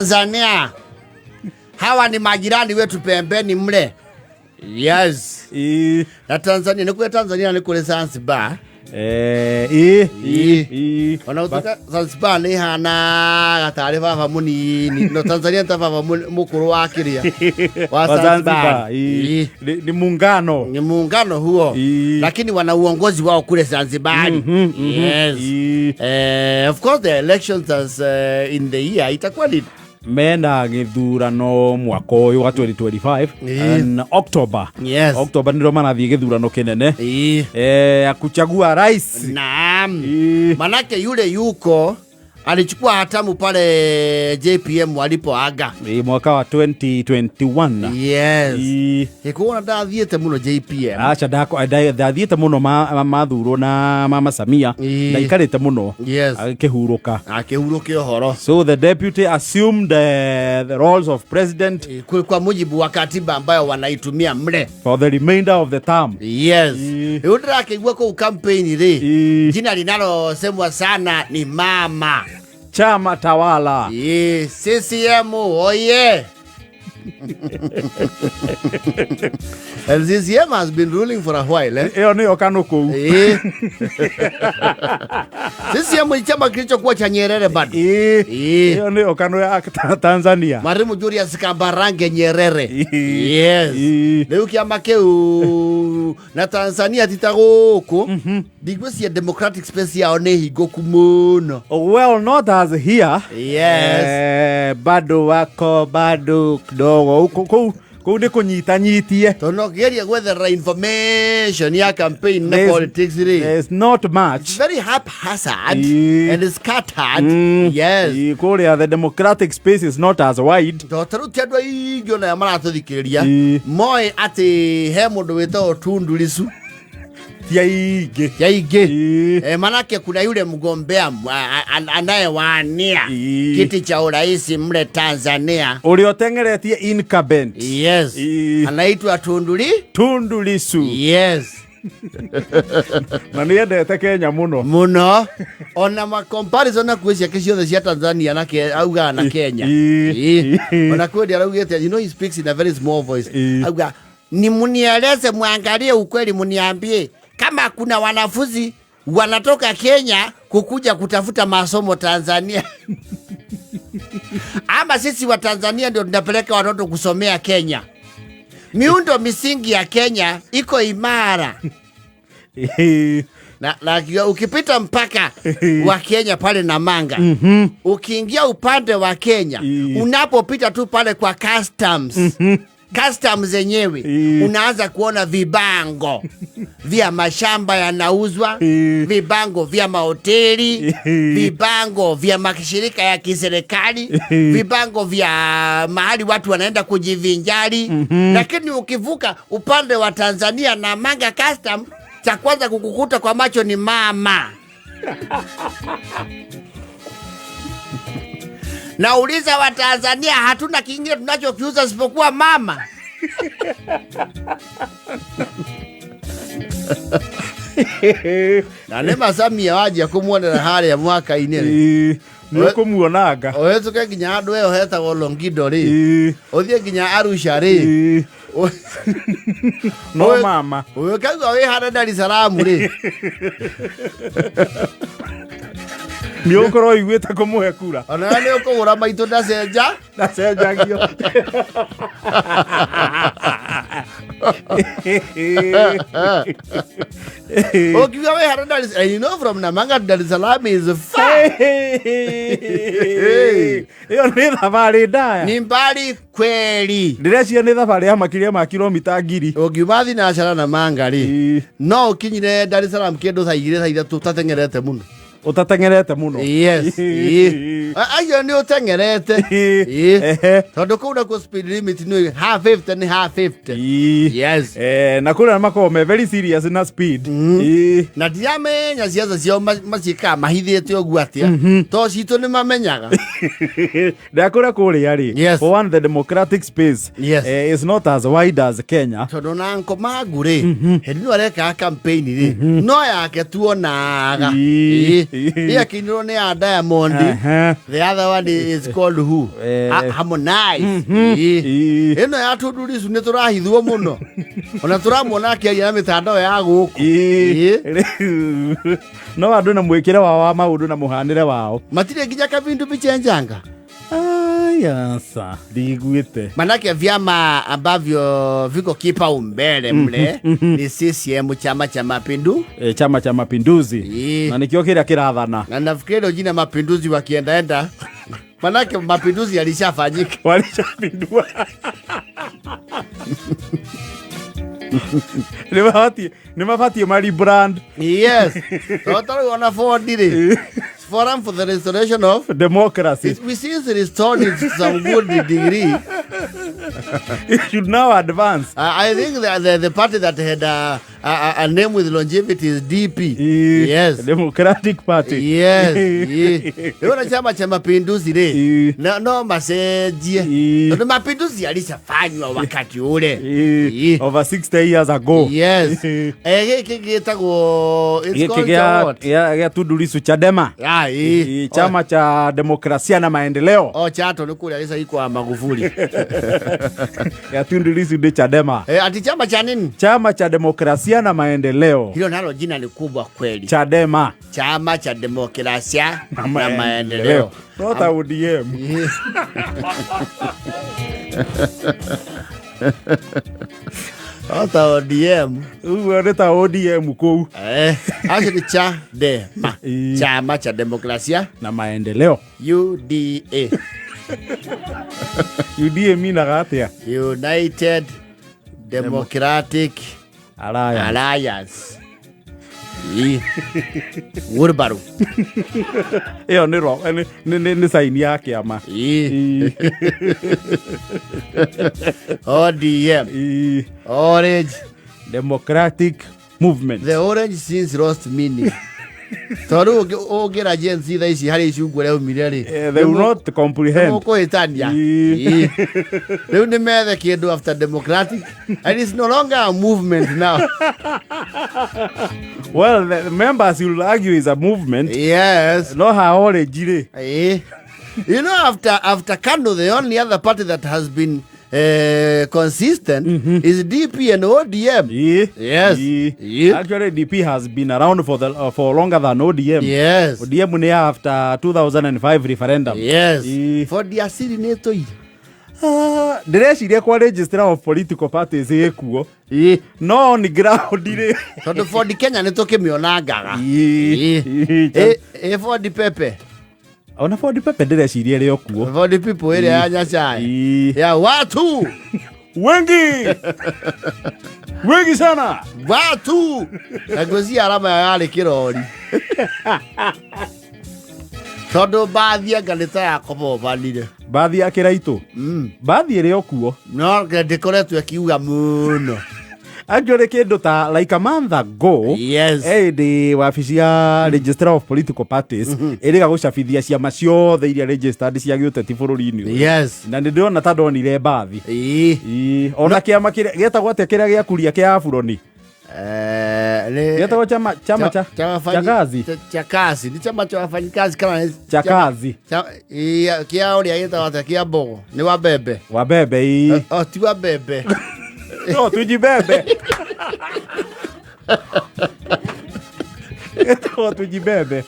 Tanzania hawa ni majirani wetu pembeni mle. Yes. Na Tanzania nĩ kũrĩ Tanzania nĩ kũrĩ Zanzibar. Ĩ. Ĩ. Ĩ. Ona gũtuĩka Zanzibar nĩ ĩhanaga tarĩ baba mũnini no Tanzania nĩ ta baba mũkũrũ wa kĩrĩa wa Wa Zanzibar. Zanzibar. Ĩ. Ĩ. Ni muungano. Ni muungano huo. Lakini wana uongozi wao kule Zanzibar. Yes. Of course the elections as in the year itakuwa ni Mena gĩthurano mwaka ũyũ wa 2025 and October. October nĩrĩo marathiĩ gĩthurano kĩnene ya kuchagua rais. Naam. Manake yule yuko alichukua hatamu pale JPM walipoaga. Mwaka wa 2021. Yes. Ikuona ndathiĩte mũno JPM. Aca ndathiĩte mũno mathurwo na mama Samia. Ndaikarĩte mũno. Akĩhurũka. Akĩhurũka ũhoro. So the deputy assumed the roles of president Kwa mujibu wa katiba ambayo wanaitumia mle for the remainder of the term. Yes. Rĩu ndĩrakĩigua kũu campaign rĩ, jina linalosemwa sana ni mama. Chama tawala. CCM oye. And CCM has been ruling for a while, eh? Ĩyo nĩyo kanũ kũu. CCM ni chama kilichokuwa cha Nyerere bado. Ĩyo nĩyo kanũ ya Tanzania. Mwalimu Julius Kambarage Nyerere. Yes. Rĩu kĩama kĩu na Tanzania ti ta gũkũ. Ndigwĩciria democratic space yao nĩ hingũku mũno. Well, not as here. Yes. Bado wako bado kidogo huko kũu nĩ kũnyitanyitie. Tondũ no kĩgeria gwetherera information ya campaign na politics rĩ. There's not much. It's very haphazard and scattered. Yes. Kũrĩa the democratic space is not as wide. Tondũ ta rĩu ti andũ aingĩ ona maratũthikĩrĩria moĩ atĩ he mũndũ wĩtagwo Tundu Lissu. Ti aingĩ. Ti aingĩ. Manake kuna yule mgombea anayewania kiti cha urais mle Tanzania. Ũrĩa ũteng'eretie incumbent. Yes. Anaitwa Tundu Tundu Lissu. Yes. Na nĩ endete Kenya mũno. Mũno. Ona ma comparison na kuo ciake ciothe cia Tanzania na augaga na Kenya. Ona kwĩ ndĩ araugĩte, he speaks in a very small voice. Auga, ni munieleze, muangalie ukweli, muniambie kama kuna wanafunzi wanatoka Kenya kukuja kutafuta masomo Tanzania. Ama sisi wa Tanzania ndio tunapeleka watoto kusomea Kenya. Miundo misingi ya Kenya iko imara. Na ukipita mpaka wa Kenya pale Namanga, ukiingia upande wa Kenya, unapopita tu pale kwa customs, customs zenyewe, unaanza kuona vibango vya mashamba yanauzwa, vibango vya mahoteli, vibango vya mashirika ya kiserikali, vibango vya mahali watu wanaenda kujivinjari. Lakini ukivuka upande wa Tanzania Namanga custom, cha kwanza kukukuta kwa macho ni mama. Nauliza wa Tanzania, hatuna kingine tunachokiuza isipokuwa mama. Na nĩ Samia wanjia kũmuonera harĩa mwaka-inĩ rĩ. Nĩ ũkũmuonanga. Ũhĩtũke nginya handũ ĩyo hetagwo Longido rĩ. Ũthiĩ nginya Arusha rĩ. No mama. Ũkaigua wĩ harĩa Dar es Salaam rĩ. Nĩ ũkorwo ũiguĩte kũmũhe kura. Ona nĩ ũkũgũra maitũ ndacenja. Ndacenjagio. Ũkiuga wĩ harĩa Dar es, and you know from Namanga to Dar es Salaam is far. Ĩyo nĩ thabarĩ ndaya. Ni mbali kweli. Ndĩreciria nĩ thabarĩ ya makĩria ma kilomita 1000. Ũngiuma Thinashara Namanga rĩ, no ũkinyire Dar es Salaam kĩndũ thaa igĩrĩ thaa ithatũ ũtateng'erete mũno. Ũtateng'erete mũno. Yes. Acio nĩ ũteng'erete. Tondũ kũu nakuo speed limit nĩ ha 50 nĩ ha 50. Yes. Na kũrĩa makoragwo me very serious na speed. Na ndiramenya ciaca ciao maciĩkaga mahithĩte ũguo atĩa. To citũ nĩ mamenyaga. Ndakũrĩa kũrĩa rĩ. Yes. For one, the democratic space Yes. Is not as wide as Kenya. Tondũ na Uncle Magu rĩ, hĩndĩ ĩyo arekaga campaign rĩ, no yake tuonaga. Ĩakĩinirwo nĩ ya Diamond. The other one is called who? Harmonize. Ĩno ya Tundu Lissu nĩ tũrahithwo mũno. Ona tũramuona akĩaria na mĩtandao ya gũkũ. Rĩu, no andũ na mwĩkĩre wao wa maũndũ na mũhanĩre wao. Matirĩ nginya kavindu bichenjanga. Aya, ndiguĩte. Manake vyama ambavyo viko kipaumbele mle ni CCM, Chama cha Mapindu. Chama cha Mapinduzi. Na nĩkĩo kĩrĩa kĩrathana. Na nafikiri hilo jina mapinduzi wakiendaenda, manake mapinduzi yalishafanyika. Walishapindua. Nĩ mabatiĩ ma rebrand. Yes, tondũ ona Ford rĩ, Forum for the Restoration of Democracy. We since restored it to some good degree. It should now advance. I think the party that had a name with longevity is DP. Yes. Democratic Party. Yes. Rĩu na Chama cha Mapinduzi rĩ, no macenjie, tondũ mapinduzi yalishafanywa wakati ule. Over 60 years ago. Yes. Gĩkĩ gĩtagwo, it's Gĩkĩ called what? gĩa Tundu Lissu, Chadema. Ah. Chama cha Demokrasia na Maendeleo. O chato nĩ kũrĩa gĩcagi kwa Magufuli. Ya Tundu Lissu nĩ Chadema. Ati chama cha nini? Chama cha Demokrasia na Maendeleo. Hilo nalo jina ni kubwa kweli. Chadema. Chama cha Demokrasia na Maendeleo. Not a ODM. Ota ODM. Ũguo nĩ ta ODM kũu. Actually Chadema. Chama cha Demokrasia na Maendeleo. UDA. UDA minaga atĩa? United Democratic Alliance. Alliance. Wheelbarrow. Ĩyo nĩ nĩ saini ya kĩama. ODM. Orange. Democratic Movement. The orange since lost meaning. Tondũ ũngĩra Gen Z thaa ici harĩ icungwa rĩaumire rĩ, They will not comprehend. Mũkũhĩtania. Rĩu nĩ methe kĩndũ after democratic and it's no longer a movement now. Well, the members will argue is a movement. Yes. No ha orange rĩ. You know, after KANU, the only other party that has been consistent is DP and ODM. Yes. Actually, DP has been around for longer than ODM. Yes. ODM nĩ after 2005 referendum. Yes. For the asili nĩ tũire. Ah, ndĩreciria kwa registrar of political parties ĩkuo, no on ground rĩ, Tondũ Ford Kenya nĩ tũkĩmĩonangaga. Ĩ Ford Pepe. Ona Ford Pepe ndĩreciria ĩrĩ o kuo. Ford People ĩrĩa ya Nyasaye. Ya watu. Wengi wengi sana. Watu. Na ngwĩciria alama yayo yarĩ kĩrori. Tondũ mbathi anga nĩ ta yakobobanire. Mbathi ya kĩraitũ. Mbathi ĩrĩ o kuo. No ndĩkoretwo ĩkiuga mũno. Actually, kĩndũ ta like a month ago, ĩndĩ wabici ya registrar of political parties ĩrĩga gũcabithia ciama ciothe iria registered cia gĩũteti bũrũri-inĩ ũyũ. Na nĩ ndĩrona ta ndonire mbathi. Ona kĩama kĩrĩa gĩetagwo atĩa, kĩrĩa gĩa kuria kĩa aburoni, gĩetagwo chama cha cha kazi. Cha kazi ni chama cha wafanyikazi kana ni Cha kazi. Kĩa ũrĩa gĩtagwo atĩa, kĩa mbogo nĩ wa mbembe. Wa mbembe, ĩĩ. Oh, ti wa mbembe. No tujibebe. Gĩetagwo tujibebe.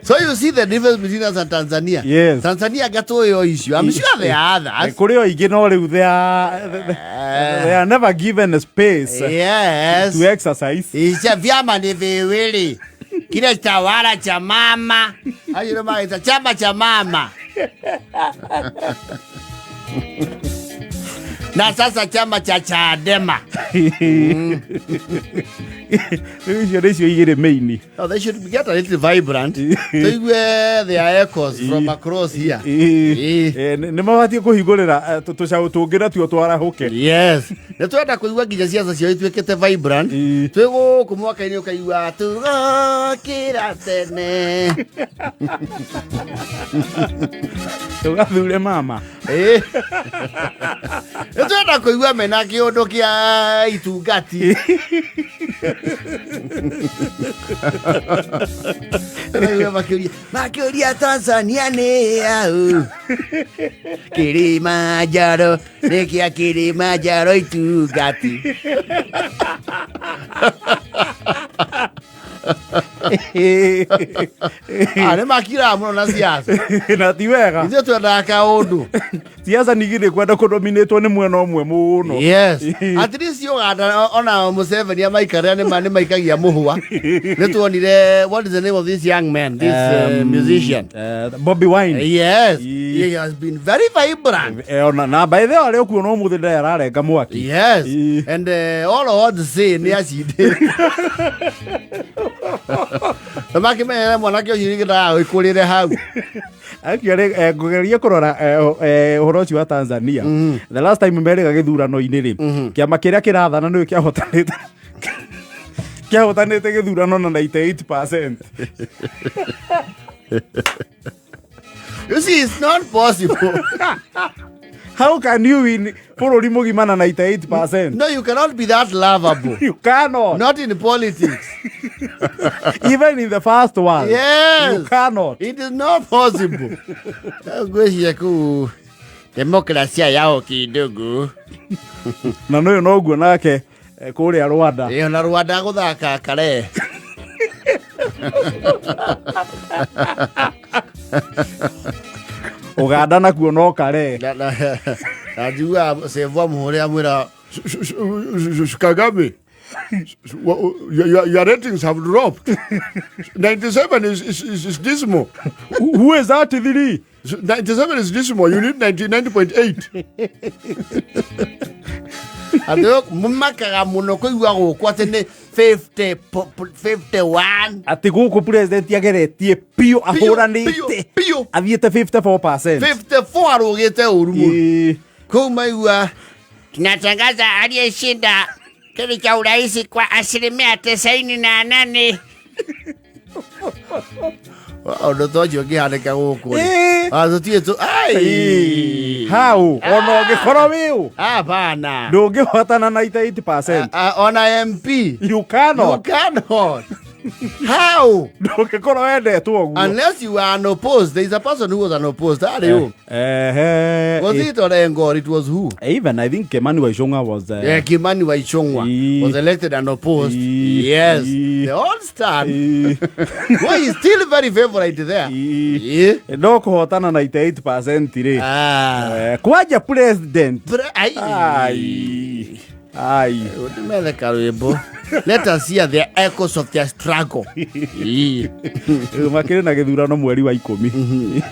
So you see the difference between us and Tanzania. Yes. Tanzania gatũĩ o icio. I'm sure there are others. Kũrĩ o ingĩ, no rĩu they are never given a space to exercise. Isha vyama ni viwili, kile tawala cha mama ayo ndio maita chama cha mama, na sasa chama cha Chadema. Rĩu icio nĩcio igĩrĩ main. Oh, they should get a little vibrant tuigue their echoes from across here. Nĩ mabatiĩ kũhingũrĩra tũcaũ tũngĩ natuo twarahũke. Yes, nĩ twenda kũigua nginya ciaca ciao ituĩkĩte vibrant. Twĩ gũkũ mwaka-inĩ ũkaigua tũgokĩra tene. Tũgathure mama. Nĩ tũrenda kũigua mena kĩũndũ kĩa itungati. Tũraigua makĩũria makĩũria Tanzania nĩ yaũ? Kilimanjaro nĩ kĩa Kilimanjaro itungati. Ah, nĩ makiraga mũno na siasa. Na ti wega. Ithuĩ twendaga kaũndũ. Siasa ningĩ nĩ kwenda kũdominĩtwo nĩ mwena ũmwe mũno. Yes. At least Uganda ona Museveni amaikarĩra nĩ maikagia mũhwa. Nĩ tuonire, what is the name of this young man, this musician? Bobby Wine. Yes. He has been very vibrant. Ona na by the way, arĩa ũkuona ũmũthĩ ndare ararenga mwaki. Yes. And all odds say nĩ acindĩte. Na makĩmenyere mwanake ũcio rĩngĩ ndagagĩkũrĩre hau. Actually, ngũgeria kũrora ũhoro ũcio wa Tanzania. The last time merĩga gĩthurano-inĩ rĩ, kĩama kĩrĩa kĩrathana nĩwe kĩahotanĩte gĩthurano na 98%. You see, it's not possible. How can you win bũrũri mũgima na 98%? No, you cannot be that lovable. You cannot. Not in politics. Even in the first one. Yes. You cannot. It is not possible. Ngwĩciria kũu demokrasia yao kidogo. Na nũyũ noguo nake kũrĩa Rwanda. Ĩyo na Rwanda gũthaka kare. Uganda nakuo no kare. Na njiguaga Sevu amũhũre amwĩra, Kagame, your ratings have dropped. 97 is dismal. Who is that three? 97 is dismal. You need 99.8. Andũ makaga mũno kũigua gũkũ atĩ nĩ 50 51. Atĩ gũkũ president ageretie biũ ahũranĩte. Biũ. Athiĩte 54%. 54 arũgĩte ũru mũno. Kũu maigua Tunatangaza aliyeshinda kiti cha urais kwa 98%. Ũndũ ta ũcio ũngĩhanĩka gũkũ rĩ. Tũtirĩ tũ ai. Hau ona ũngĩkorwo wĩũ Hapana. ndũngĩhotana 98%. Ona MP. You cannot. You cannot. How? Ndũngĩkorwo wendetwo ũguo. Unless you are unopposed. There is a person who was unopposed. Arĩ ũ? Was it Orengo or it was who? Even I think Kimani Ichung'wah was Yeah, Kimani Ichung'wah was elected unopposed. Yes. They all stand. Well, he's still very favorite there. Yeah. No kũhotana 98% rĩ. Kwanja president. Ai. Ai. Ai. Ndimethe karwĩmbo. Let us hear the echoes of their struggle. Rĩu makĩrĩ na gĩthurano mweri wa 10.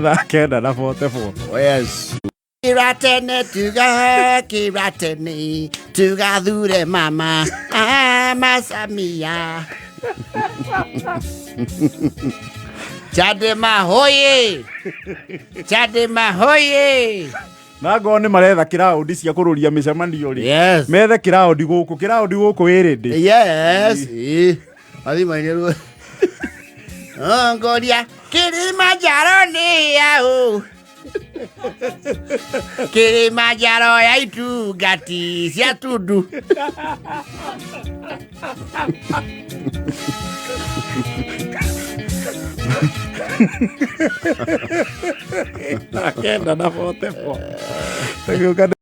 Thaa 9:44. Yes. Kiratene tuga kiratene tugathure mama ama Samia. Chadema hoye. Chadema hoye. Na ngorwo nĩ maretha kĩraũndi cia kũrũria mĩcemanio rĩ. Yes. Methe kĩraũndi gũkũ, kĩraũndi gũkũ ĩ ready. Yes. Mathi mainĩrwo. Ongoria Kilimanjaro nĩ yaũ. Kilimanjaro ya itungati cia Tundu. 9:44. Tũgĩũka.